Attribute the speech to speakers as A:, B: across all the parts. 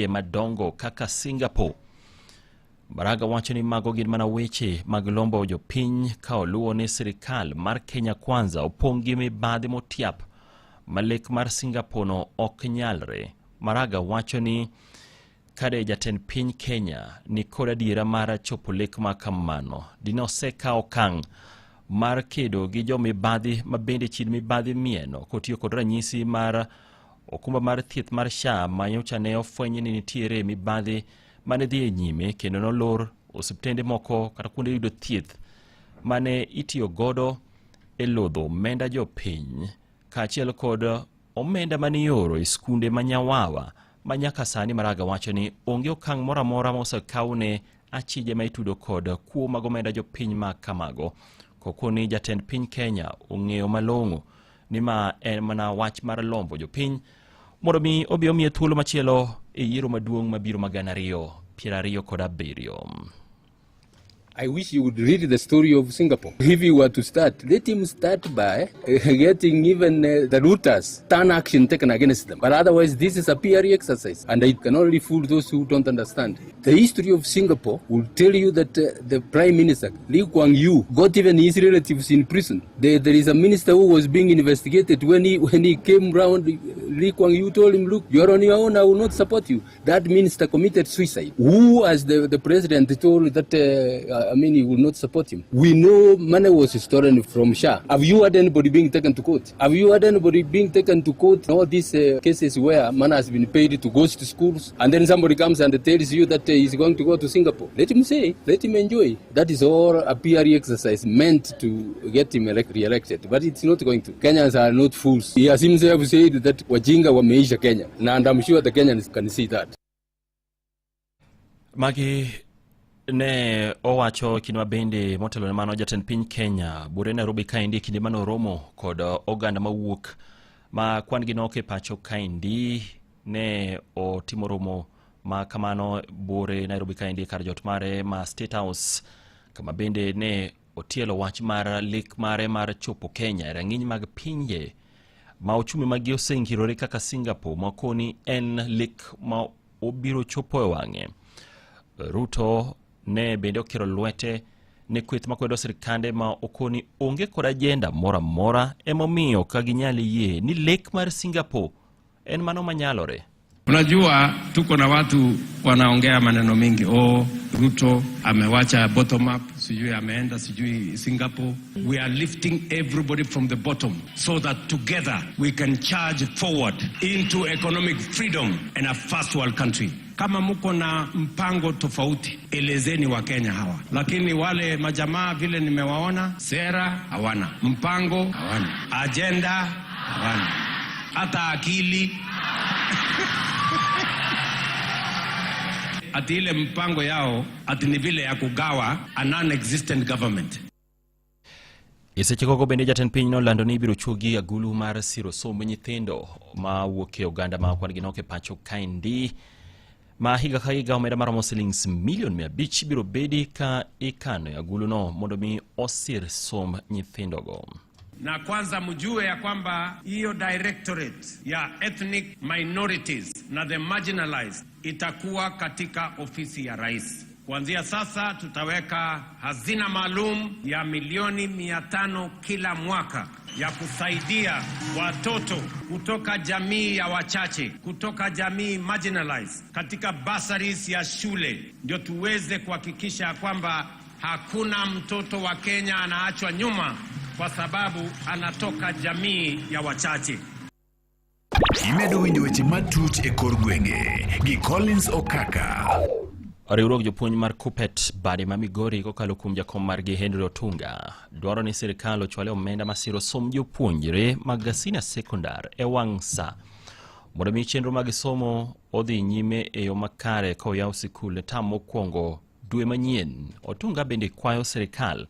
A: Madongo kaka Singapore. Maraga wacho ni mago gin mana weche mag lombo jopiny ka oluwo ni sirikal mar Kenya Kwanza opong' gi mibadhi motiap ma lek mar Singapore no ok nyalre. Maraga wacho ni kade jatend piny Kenya ni kod adiera mar chopo lek ma kamano, dine osekawo okang' mar kedo gi jomibadhi ma bende chid mibadhi mieno kotiyo kod ranyisi mar okumba mar thieth mar SHA ma nyocha ne ofweny ni nitiere mibadhi mane dhi e nyime kendo nolor osiptende moko kata kuonde yudo thieth mane itiyo godo e lodho omenda jopiny kaachiel kod omenda mane ioro e skunde ma Nyawawa ma nyaka sani Maraga wacho ni onge okang' moro amora ma osekaw ne achije ma itudo kod kuo mag omenda jopiny ma kamago kokoni jatend piny Kenya ong'eyo malong'o ni ma en mana wach mar lombo jopiny mondo mi obi omiye thuolo machielo e yiero maduong' mabiro mag 2027.
B: I wish you would read the story of Singapore. If he were to start, let him start by getting even the looters, turn action taken against them. But otherwise, this is a PR exercise, and it can only fool those who don't understand. The history of Singapore will tell you that the Prime Minister, Lee Kuan Yew, got even his relatives in prison. There is a minister who was being investigated. When he came round, Lee Kuan Yew told him, "Look, you're on your own, I will not support you." That minister committed suicide. Who, as the president, told that, I mean, he will not support him? We know money was stolen from SHA. Have you had anybody being taken to court? Have you had anybody being taken to court in all these cases where money has been paid to ghost schools, and then somebody comes and tells you that he's going to go to Singapore? Let him say, let him enjoy. That is all a PR exercise meant to get him re-elected, but it's not going to. Kenyans are not fools. He has himself said that wajinga wameisha Kenya, and I'm sure the Kenyans can see that.
A: Magi ne owacho kinde ma bende motelo ne mano jatend piny Kenya bure Nairobi kaendi e kinde mane oromo kod oganda mawuok ma kwan gi nok e pacho kaendi ne otimo romo ma kamano bure Nairobi kaendi e kar jot mare ma State House kama bende ne otielo wach mar lek mare mar chopo Kenya e rang'iny mag pinje ma ochumi magi osengirore kaka Singapore ma koni en lek ma obiro chopo e wang'e. Ruto ne bende okiro lwete ne kweth makwedo sirikande ma okoni onge kod ajenda moro amora emomiyo ka ginyal yie ni lek mar Singapore en mano manyalore.
C: Unajua tuko na watu wanaongea maneno mingi. Oh, Ruto amewacha bottom up, sijui ameenda sijui Singapore. We are lifting everybody from the bottom so that together we can charge forward into economic freedom and a first world country. Kama muko na mpango tofauti, elezeni Wakenya hawa, lakini wale majamaa vile nimewaona, sera hawana, mpango hawana, agenda hawana, hata akili ati ile mpango yao ati ni vile ya kugawa a non-existent government.
A: E seche gogo bende jatend piny nolando ni ibiro chuogi agulu mar siro somb nyithindo ma wuok e oganda ma kwan gi nok e pacho kaendi ma higa ka higa omenda maromo silings milion 500 ibiro bedi ka ikano e aguluno mondo mi osir somb nyithindogo.
C: Na kwanza mjue ya kwamba hiyo directorate ya ethnic minorities na the marginalized itakuwa katika ofisi ya rais. Kuanzia sasa tutaweka hazina maalum ya milioni 500 kila mwaka ya kusaidia watoto kutoka jamii ya wachache, kutoka jamii marginalized katika bursaries ya shule, ndio tuweze kuhakikisha ya kwamba hakuna mtoto wa Kenya anaachwa nyuma kwa sababu anatoka jamii ya wachache.
D: Imedo winjo weche matut e kor gwenge gi Collins Okaka.
A: Riwruog jopuonj mar KUPPET bade ma Migori kokalo kuom jakom margi Henry Otunga dwaro ni sirikal ochwale omenda masiro somb jopuonjre mag senior secondar e wang' sa mondo mi chenro mag somo odhi nyime e yo makare ka oyaw sikul e tam mokwongo dwe manyien. Otunga bende kwayo sirikal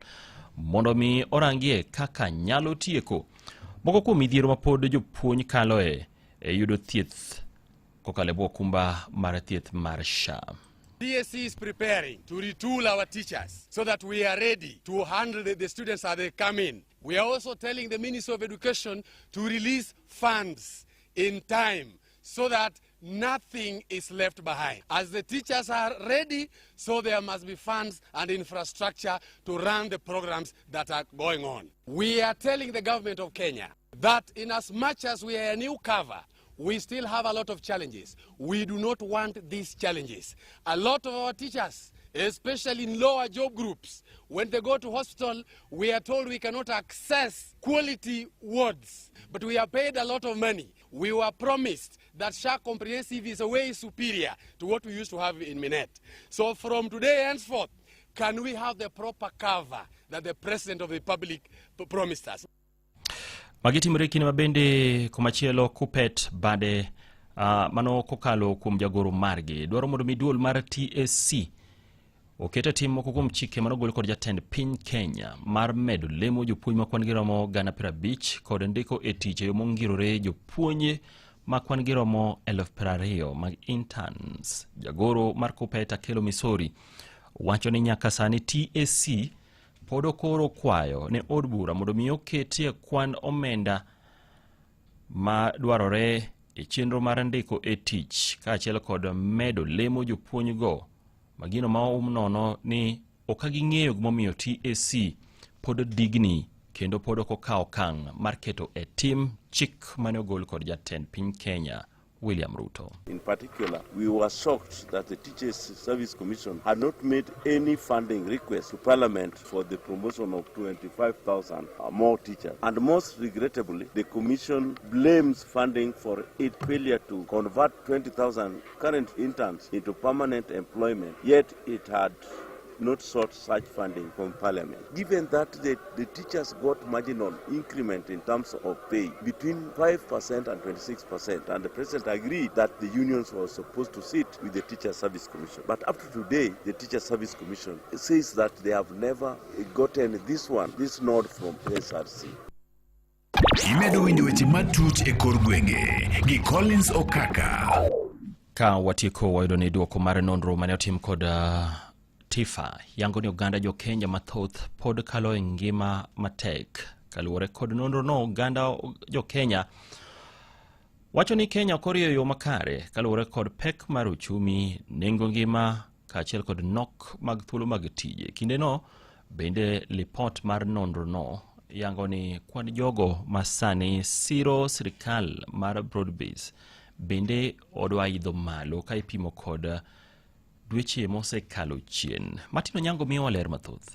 A: mondo mi orangie kaka nyalo tieko moko kuom midhiero mapod jopuonj kaloe e yudo thieth kokalo e bwo okumba mar thieth mar SHA.
E: TSC is preparing to retool our teachers so that we are ready to handle the students as they come in. We are also telling the Ministry of Education to release funds in time so that Nothing is left behind. As the teachers are ready, so there must be funds and infrastructure to run the programs that are going on. We are telling the government of Kenya that in as much as we are a new cover, we still have a lot of challenges. We do not want these challenges. A lot of our teachers, especially in lower job groups, when they go to hospital, we are told we cannot access quality wards, but we are paid a lot of money. We were promised that SHA Comprehensive is a way superior to what we used to have in Minet. So from today henceforth, can we have the proper cover that the President of the Republic promised us?
A: Magi timore kinde ma bende komachielo Kuppet bade mano kokalo kuom jagoro margi dwaro mondo mi duol mar TSC oket e tim moko kuom chike manogol kod jatend piny Kenya mar medo lemo jopuonj ma kwan gi romo 50,000 kod ndiko e tich e yo mongirore jopuonj ma kwan gi romo 20,000 mag interns. Jagoro mar Kuppet Akelo Misori wacho ni nyaka sani TSC pod okoro kwayo ne od bura mondo mi oketie kwan omenda ma dwarore e chenro mar ndiko e tich kaachiel kod medo lemo jopuonjgo magino ma oum nono ni ok ging'eyo gimomiyo TSC pod digni kendo pod ok okawo okang' mar keto e tim chik mane ogol kod jatend piny Kenya William Ruto.
F: In particular, we were shocked that the Teachers Service Commission had not made any funding request to Parliament for the promotion of 25,000 more teachers. And most regrettably, the Commission blames funding for its failure to convert 20,000 current interns into permanent employment, yet it had not sought such funding from Parliament. Given that the teachers got marginal increment in terms of pay between 5% and 26%, and the President agreed that the unions were supposed to sit with the Teacher Service Commission. But up to today, the Teacher Service Commission says that they have never gotten this nod from SRC.
D: Imedo winjo weche matut e kor gwenge gi Collins Okaka.
A: Ka watieko wayudo ni duoko mar nonro mane otim kod TIFA yango ni oganda jo Kenya mathoth pod kalo e ngima matek. Kaluwore kod nonro no, oganda jo Kenya wacho ni Kenya ok orieyo yo makare kaluwore kod pek mar uchumi, nengo ngima kaachiel kod nok mag thuolo mag tije. Kindeno bende lipot mar nonro no yango ni kwan jogo ma sani siro sirikal mar broad base bende odwa idho malo ka ipimo kod dweche mosekalo chien. Martin Onyango miyowa ler mathoth.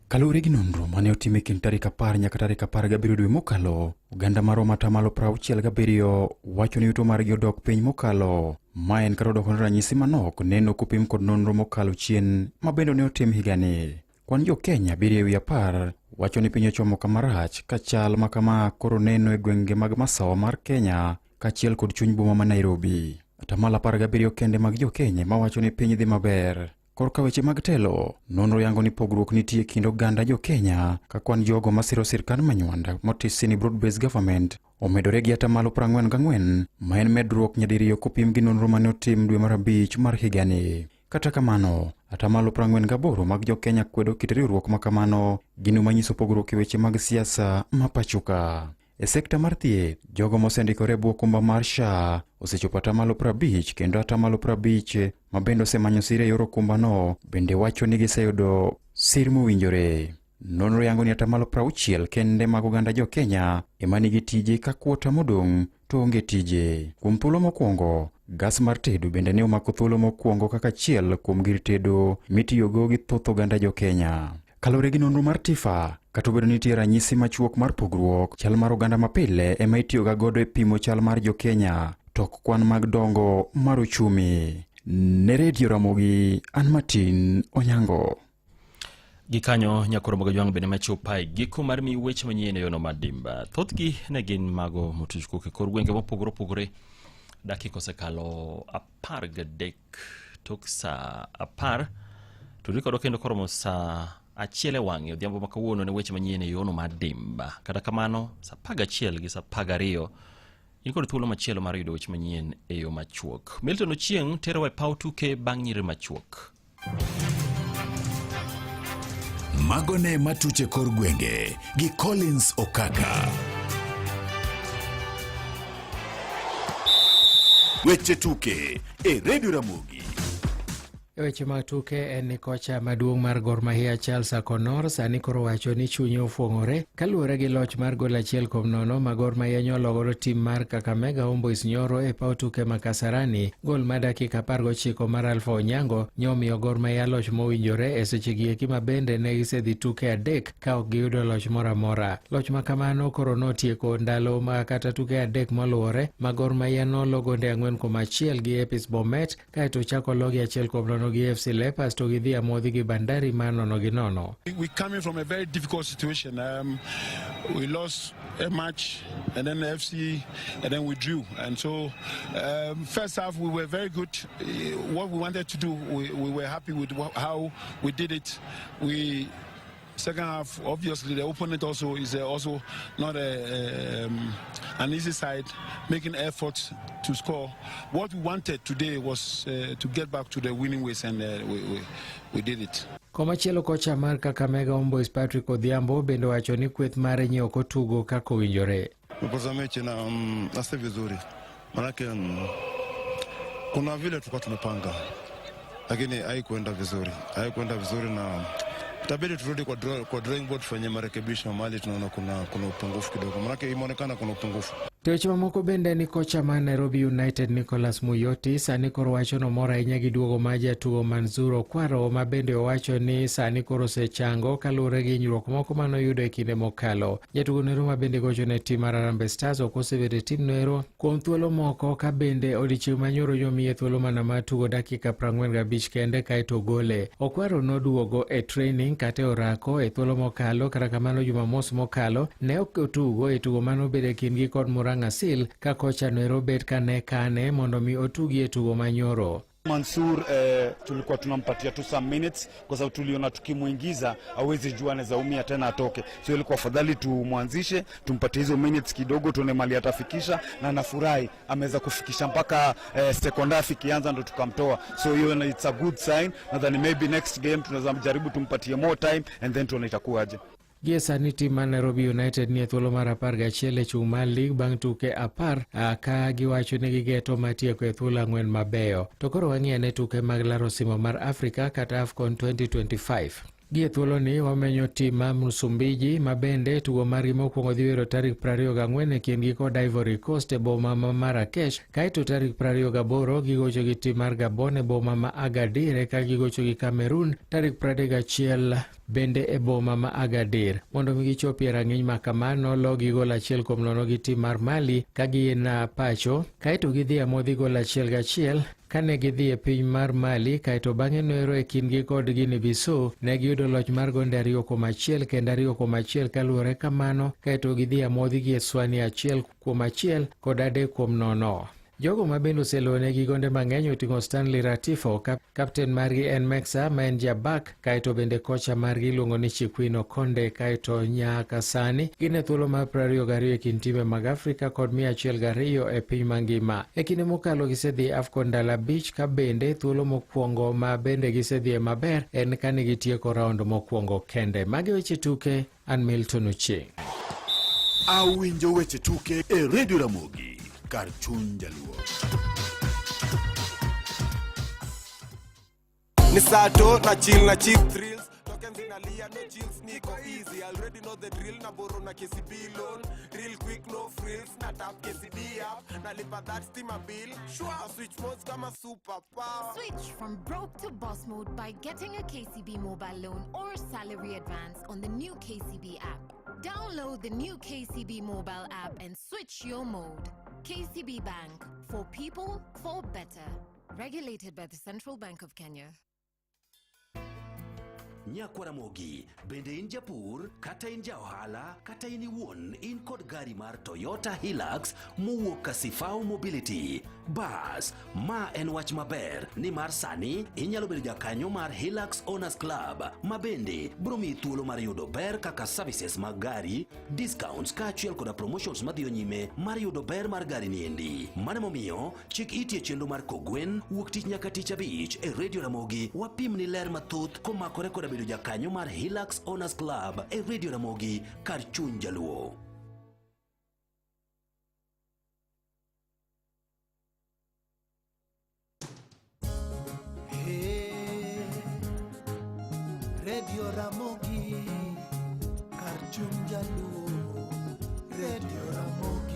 G: Kaluwore gi nonro mane otim e kind tarik 10 nyaka tarik 17 dwe mokalo, oganda maromo 67% wacho ni yuto margi odok piny mokalo. Ma en kar odoko ranyisi manok neno kopim kod nonro mokalo chien ma bende ne otim higani. Kwan jo Kenya 7 e wi 10 wacho ni piny ochomo kama rach ka chal ma kama koro neno e gwenge mag masawa mar Kenya kaachiel kod chuny boma ma Nairobi. 17% kende mag jo Kenya mawacho ni piny dhi maber. Korka weche mag telo, nonro yango ni pogruok nitie e kind oganda jo Kenya ka kwan jogo masiro sirkand Manywanda motisi ni broad based government omedore gi 44% ma en medruok nyadiriyo kopim gi nonro mane otim dwe mar 5 mar higani. Kata kamano, 48% mag jo Kenya kwedo kit riwruok ma kamano, gino manyiso pogruok e weche mag siasa ma pachoka. E sekta mar thieth, jogo mosendikore e bwo okumba mar SHA osechopo 50% kendo 50% ma bende osemanyo sir e yor okumbano bende wacho ni giseyudo sir mowinjore. Nonro yango ni 60% kende mag oganda jo Kenya ema nigi tije ka kwota modong' to onge tije. Kuom thuolo mokwongo, gas mar tedo bende ne omako thuolo mokwongo kaka achiel kuom gir tedo mitiyogo gi thoth oganda jo Kenya. Kaluwore gi nonro mar TIFA, kata obedo ni nitie ranyisi machuok mar pogruok, chal mar oganda mapile ema itiyoga godo e pimo chal mar jo Kenya, to ok kwan mag dongo mar uchumi. Ne Redio Ramogi, an Martin Onyango.
A: Gikanyo nyakoro Mogajwang' bende machopa e giko mar mi weche manyien e yono madimba. Thothgi ne gin mago motuch kok e kor gwenge mopogore opogore. Dakika osekalo 13 tok saa 10. Tudri kodwa kendo koromo saa 1 e wang'e odhiambo ma kawuono ne weche manyien e yono madimba. Kata kamano, saa 11 gi saa 12 in kod thuolo machielo mar yudo weche manyien e yo machuok. Milton Ochieng' terowa e paw tuke bang' nyiri machuok.
D: Mago ne matuche kor gwenge gi Collins Okaka. Weche tuke e Radio Ramogi.
H: E weche mag tuke en ni kocha maduong' mar Gor Mahia Charles Akonor sani koro wacho ni chunye ofuong'ore kaluwore gi loch mar gol 1-0 ma Gor Mahia nyolo godo tim mar Kakamega Homeboyz nyoro e paw tuke ma Kasarani. Gol mar dakika 19 mar Alpha Onyango nyomiyo Gor Mahia loch mowinjore e sechegi eki ma bende ne gisedhi tuke 3 ka ok giyudo loch moro amora. Loch ma kamano koro notieko ndalo ma kata tuke 3 moluwore ma Gor Mahia nolo gonde 4-1 gi Epis Bomet, kaeto chako logi 1-0 gi AFC Leopards to gidhi amodhi gi Bandari mar 0-0.
I: We're coming from a very difficult situation. We lost a match and then FC and then we drew. And so first half we were very good. What we wanted to do, we were happy with how we did it. We second half, obviously the opponent also is also not an easy side, making efforts to score. What we wanted today was to get back to the winning ways, and we did it.
H: Komachielo kocha mar Kakamega Homeboyz Patrick Odhiambo bende wacho ni kweth mare nye ok otugo kaka owinjore.
J: Tumepoteza mechi na si vizuri, manake kuna vile tulikuwa tumepanga, lakini haikuenda vizuri, haikuenda vizuri na itabidi turudi kwa drawing board tufanye marekebisho mahali tunaona kuna upungufu kidogo, manake imeonekana kuna upungufu.
H: To weche mamoko bende ni kocha mar Nairobi United Nicholas Muyoti sani koro wacho nomor ahinya gi duogo mar jatugo Manzur Okwaro ma bende owacho ni sani koro osechango kaluwore gi hinyruok moko manoyudo e kinde mokalo. Jatugo noero ma bende gocho ne tim mar Harambee Stars ok osebedo e tim noero kuom thuolo moko ka bende odiechieng' manyoro nyomiye thuolo mana mar tugo dakika 45 kende kaeto ogole. Okwaro noduogo e training kata e orako e thuolo mokalo, kata kamano Jumamos mokalo ne ok otugo e tugo manobedo e kindgi kod Murang'a Seal ka kocha noero bet ka ne kane mondo mi otugi e tugo manyoro.
K: Mansur tulikuwa tunampatia tu some minutes kwa sababu tuliona tukimuingiza hawezi jua anaweza umia tena atoke, so ilikuwa afadhali tumwanzishe tumpatie hizo minutes kidogo tuone mali atafikisha, na nafurahi ameweza kufikisha mpaka second half ikianza ndo tukamtoa, so hiyo it's a good sign. Nadhani maybe next game tunaweza jaribu tumpatie more time and then tuone itakuwaje.
H: Gie sani tim mar Nairobi United nie thuolo mar 11 e chung' mar lig bang' tuke 10 ka giwacho ni gigeto mar tieko e thuolo 4 mabeyo. To koro wang'i ane tuke mag laro osimo mar Afrika kata AFCON 2025. Gie thuoloni wamenyo tim mar Msumbiji ma bende tugo margi mokwongo dhi bedo tarik 24 e kindgi kod Ivory Coast e boma ma Marrakesh, kaeto tarik 28 gigocho gi tim mar Gabon e boma ma Agadir eka gigocho gi Cameroon tarik 31 bende e boma ma Agadir. Mondo mi gichopi e rang'iny ma kamano, logi gol 1-0 gi tim mar Mali ka gin pacho, kaeto gidhi amodhi gol 1-1 kane gidhi e piny mar Mali, kaeto bang'e noero e kindgi kod Guinea Bissau ne giyudo loch mar gonde 2-1 kendo 2-1 kaluwore kamano, kaeto gidhi amodhi gi Eswatini 1-1 kod 3-0. Jogo ma bende oselonegi gonde mang'eny oting'o Stanley Ratifo, kapten margi en Mexa ma en jabak, kaeto bende kocha margi iluongo ni Chikwino Konde. Kaeto nyaka sani gin e thuolo mar 22 e kind timbe mag Afrika kod 102 e piny mangima. E kinde mokalo gisedhi AFCON ndalo 5 ka bende thuolo mokwongo ma bende gisedhie maber en kane gitieko round mokwongo kende. Magi weche tuke, an Milton Ochieng'.
D: Awinjo weche tuke e Radio Ramogi kar chuny jaluo.
L: Ni sato na chill na cheap thrills. Tokens inalia, no chills, niko easy. Already know the drill, na borrow na KCB loan. Real quick, no frills, na tap KCB app. Nalipa that stima bill. Sure, switch modes kama super power.
M: Switch from broke to boss mode by getting a KCB mobile loan or salary advance on the new KCB app. Download the new KCB mobile app and switch your mode. KCB Bank, for people, for better. Regulated by the Central Bank of Kenya.
N: Nyakwaramogi, bende in japur kata in ja ohala kata in iwuon in kod gari mar Toyota Hilux mowuok Kasifao Mobility. Bas, ma en wach maber nimar sani inyalo bedo jakanyo mar Hilux Owners Club ma bende biro miyi thuolo mar yudo ber kaka services mag gari, discounts kaachiel koda promotions madhiyo nyime mar yudo ber mar gari niendi. Mano emomiyo chik iti e chenro mar Kogwen wuok tich nyaka tich abich e Radio Ramogi wapimni ler mathoth komakore koda bedo jakanyo mar Hilux Owners Club e Radio Ramogi kar chuny jaluo.
O: Radio Ramogi, kar chuny jaluo, Radio Ramogi.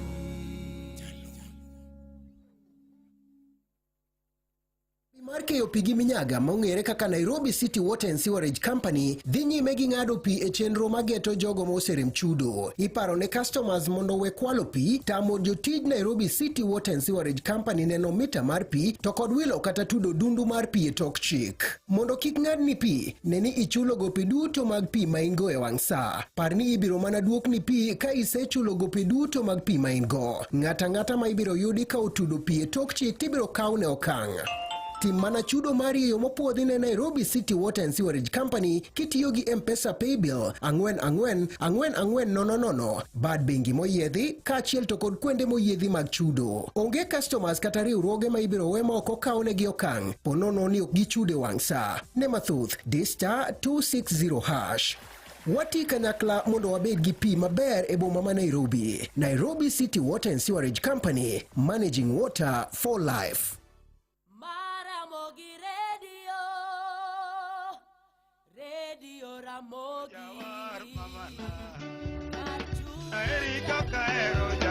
P: Mar keyo pi gi minyaga mong'ere kaka Nairobi City Water and Sewerage Company dhi nyime gi ng'ado pi e chenro mageto jogo moserem chudo. Iparo ne customers mondo we kwalo pi, tamo jotij Nairobi City Water and Sewerage Company neno mita mar pi to kod wilo kata tudo dundu mar pi e tok chik. Mondo kik ng'adni pi, ne ni ichulo gope duto mag pi ma in go e wang' sa. Par ni ibiro mana duokni pi ka isechulo gope duto mag pi ma in go. Ng'ato ang'ata ma ibiro yudi ka otudo pi e tok chik tibiro kawne okang'. Tim mana chudo mari e yo mopuodhi ne Nairobi City Water and Sewerage Company kitiyo gi M-Pesa Paybill 444400, bad bengi moyiedhi kaachiel to kod kuonde moyiedhi mag chudo. Onge customers kata riwruoge ma ibiro we ma ok okawnegi okang' po nono ni ok gichudo e wang' sa. Ne mathoth, di *260#. Wati kanyakla mondo wabed gi pi maber e boma ma Nairobi. Nairobi City Water and Sewerage Company, managing water for life.
Q: Ramogi Radio, Radio Ramogi.
R: Aheri kaka ahero.